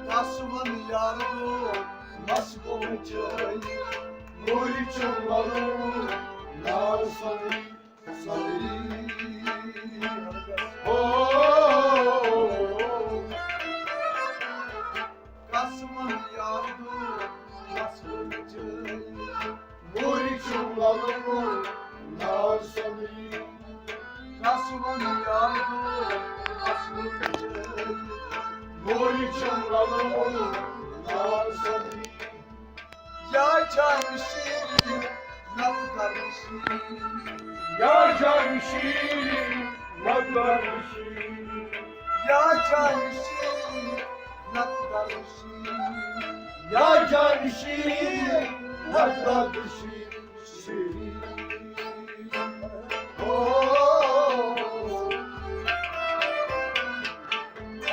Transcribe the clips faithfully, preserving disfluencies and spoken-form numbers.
کس ون یار دوست، مس گوٚو چٲنۍ، موری چھُم ولُن، ناو سۄنٛدری، سۄنٛدری۔ او، کس ون یار دوست، مس گوٚو چٲنۍ، موری چھُم ولُن، ناو سۄنٛدری۔ کس ون یار دوست، مس گوٚو چٲنۍ، موری چھُم ولُن، ناو سۄنٛدری۔ یا جان شیرین، نو در شیرین۔ یا جان شیرین، نو در شیرین۔ یا جان شیرین، نو در شیرین۔ یا جان شیرین، نو در شیرین۔ شیرین۔ او۔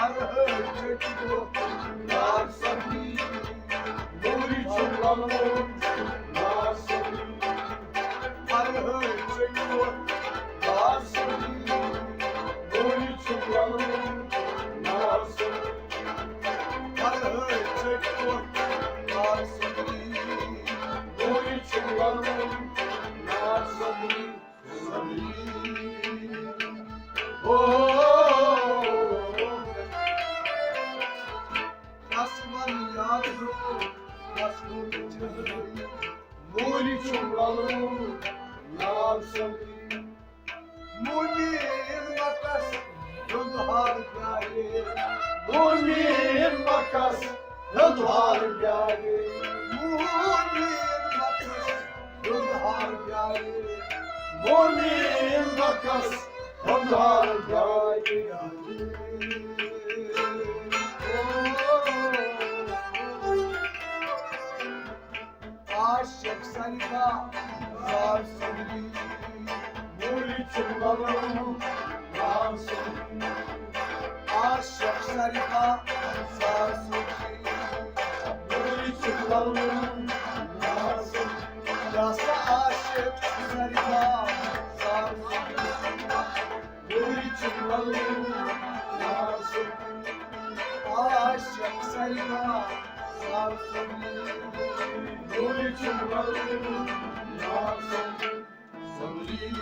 ہر ہر چٹو نار سبھی، موری چھُم ولُن نار سبھی۔ ہر ہر چٹو نار سبھی، موری چھُم ولُن نار سبھی۔ ہر ہر چٹو نار سبھی، موری چھُم ولُن نار سبھی۔ او، کس ون یاد رو، کس ون چہرے، موری چھُم ولُن نار سبھی۔ مومین مکس ہیوٚند ہار پیارے۔ مومین مکس ہیوٚند ہار پیارے۔ مومین مکس ہیوٚند ہار پیارے۔ مومین مکس ہیوٚند ہار پیارے۔ عاشق سردا زار سنگی، موری چھُم ولُن نار سنگی۔ عاشق سردا زار سنگی، موری چھُم ولُن نار سنگی۔ یا سا عاشق سردا زار سنگی، موری چھُم ولُن نار سنگی۔ عاشق سردا زار سنگی، موری چھُم ولُن نار سنگی۔ سنگی۔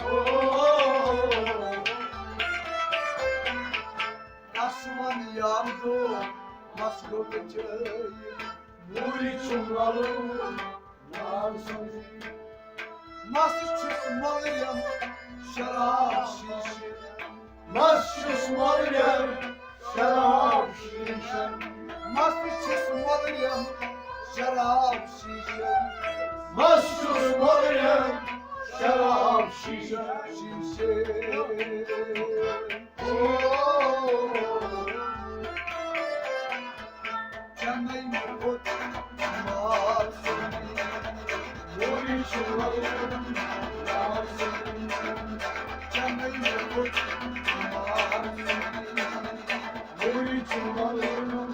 او، کس ون یار دوست، مس گوٚو بچٲیِتھ، موری چھُم ولُن نار سنگی۔ مس چھُس مۄلرٮ۪ن شراب شیٖشہٕ۔ مس چھُس مۄلرٮ۪ن شراب شیٖشہٕ۔ مس چھُس مۄلرٮ۪ن شراب شیٖشہٕ۔ مس چھُس مۄلرٮ۪ن شراب شیٖشہٕ۔ شیٖشہٕ۔ او۔ چنئی میں بہت مار سنگی، موری چھُم ولُن نار سنگی۔ چنئی میں بہت مار سنگی، موری چھُم ولُن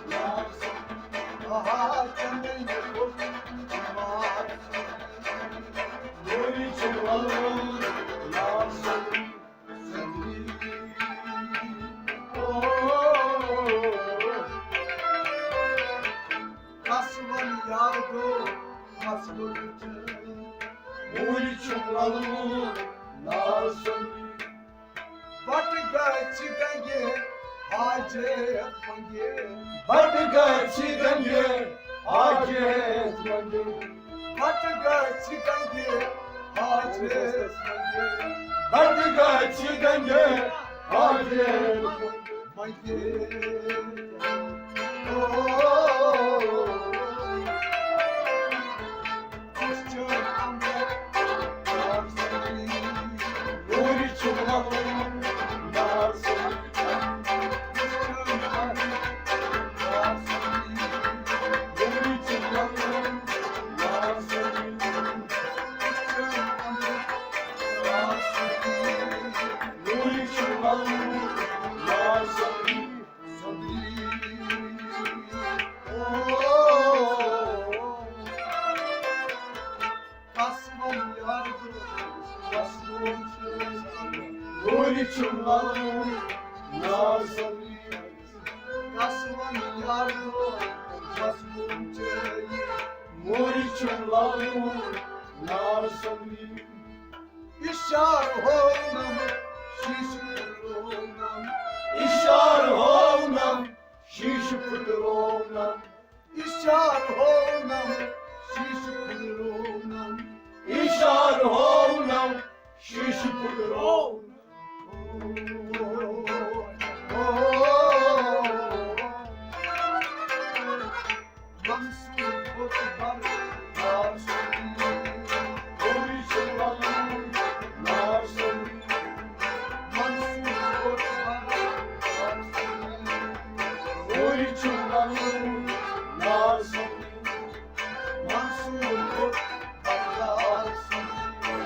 نار سنگی۔ آہا، چنئی میں بہت مار سنگی، موری چھُم ولُن نار سنگی۔ کس ون یار دوست، کس ون چٲنۍ، موری چھُم ولُن نار سنگی۔ بٹ گژھِ گنگہِ حاجت منگہِ۔ بٹ گژھِ گنگہِ حاجت منگہِ۔ بٹ گژھِ گنگہِ حاجت منگہِ۔ بٹ گژھِ گنگہِ حاجت منگہِ۔ او، کس ون یاد، کس ون چٲنۍ، موری چھُم ولُن نار سنگی۔ نار سمری۔ اشار ہونم، شیش پھٹرونم۔ اشار ہونم، شیش پھٹرونم۔ اشار ہونم، شیش پھٹرونم۔ اشار ہونم، شیش پھٹرونم۔ منصور بت بر نار سمری، ہوری چھ للو نار سمری۔ منصور بت بر نار سمری، ہوری چھ للو نار سمری۔ منصور بت بر نار سمری،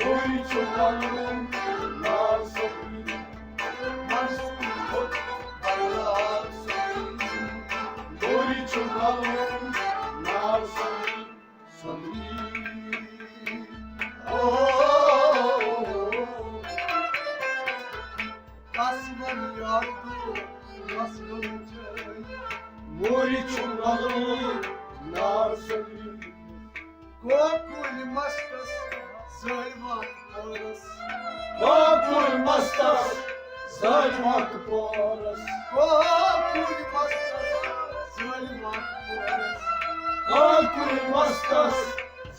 ہوری چھ للو نار سمری۔ منصور بت بر نار سمری، ہوری چھ للو نار سمری۔ سمری۔ او۔ کس ون یار دو، کس ون چٲنۍ۔ موری چھُ لگومُت نار سمری۔ کوکُل مستس زٲلۍ وق پورس۔ کوکُل مستس زٲلۍ وق پورس۔ کوکُل مستس زٲلۍ وق پورس۔ کوکُل مستس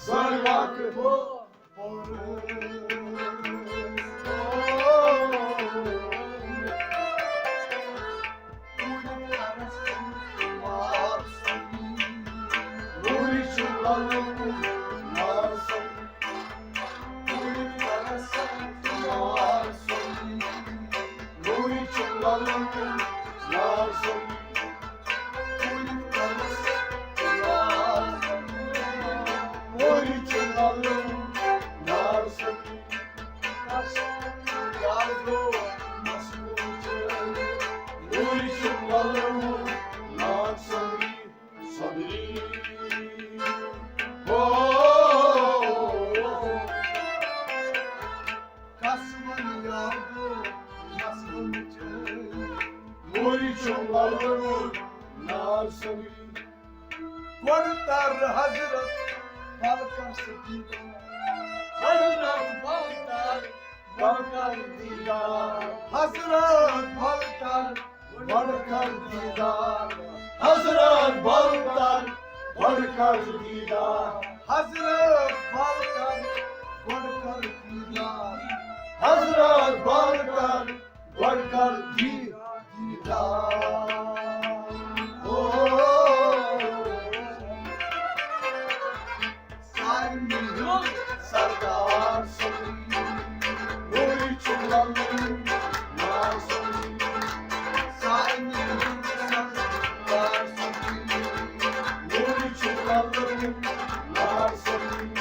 زٲلۍ وق پورس۔ موری چھُ للہٕ نار سمری۔ گۄڈٕ تر حضرت بلقیس دیدار۔ حضرت بلقیس دیدار۔ حضرت بلقیس گۄڈٕ کر دیدار۔ حضرت بلقیس گۄڈٕ کر دیدار۔ حضرت بلقیس گۄڈٕ کر دیدار۔ حضرت بلقیس گۄڈٕ کر دی-، دیدار۔ او۔ سارنٕے ہُنٛد سردار سمری، موری چھُ للہٕ نار سمری۔ سارنٕے ہُنٛد سردار سمری، موری چھُ للہٕ نار سمری۔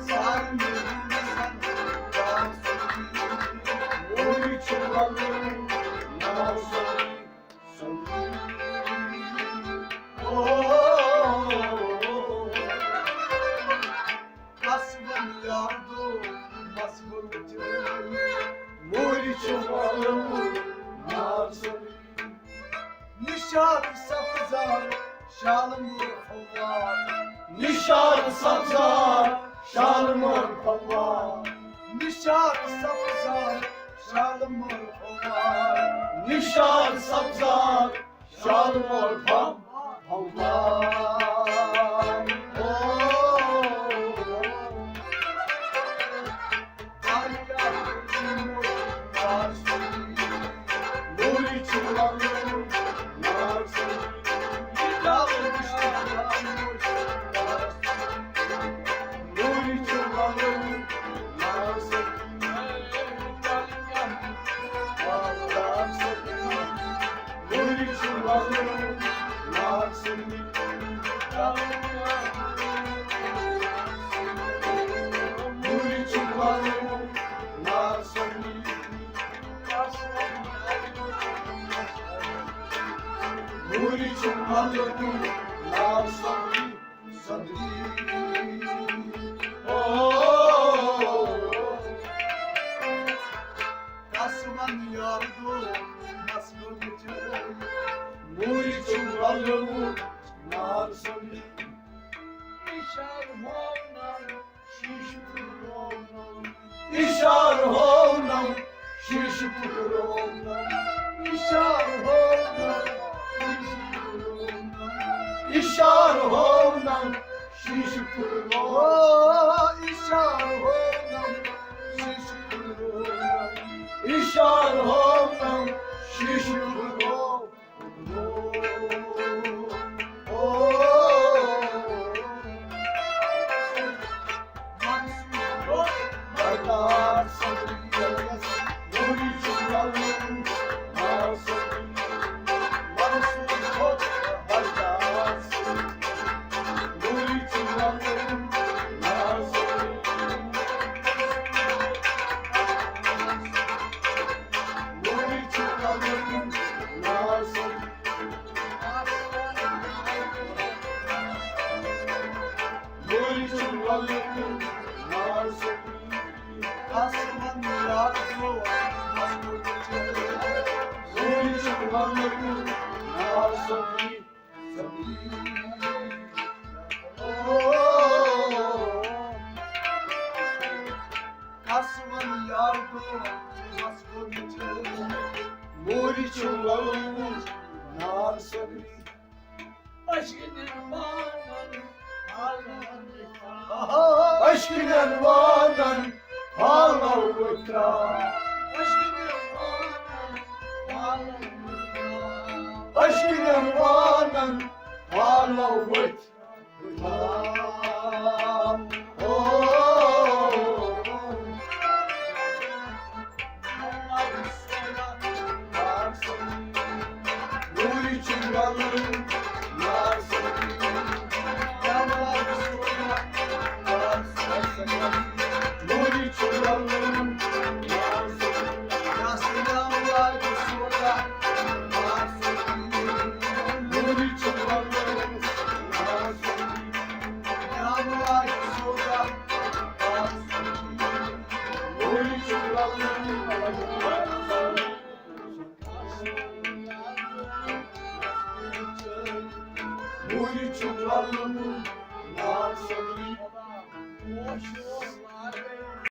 سارنٕے ہُنٛد سردار سمری، موری چھُ للہٕ نار سمری۔ موری چھُ والُن نار سمری۔ نشان سبزار شالمور پھوار۔ نشان سبزار شالمور پھوار۔ نشان سبزار شالمور پھوار۔ نشان سبزار شالمور پھوار۔ پھوار۔ او۔ موری چھُ ملکُن نار سمری، سمری۔ او۔ کس ون یار دو، نس گوٚو بچٲرۍ۔ موری چھُ ملکُن نار سمری۔ نشان İşar hovnam, şiş purlo. İşar hovnam, şiş purlo. İşar hovnam, şiş purlo. Kasvan yardım, kasvan. Mori çuvalın nar sabri. Aşkın vanan, aşkın vanan, hala utra. Aşkın vanan, hala utra.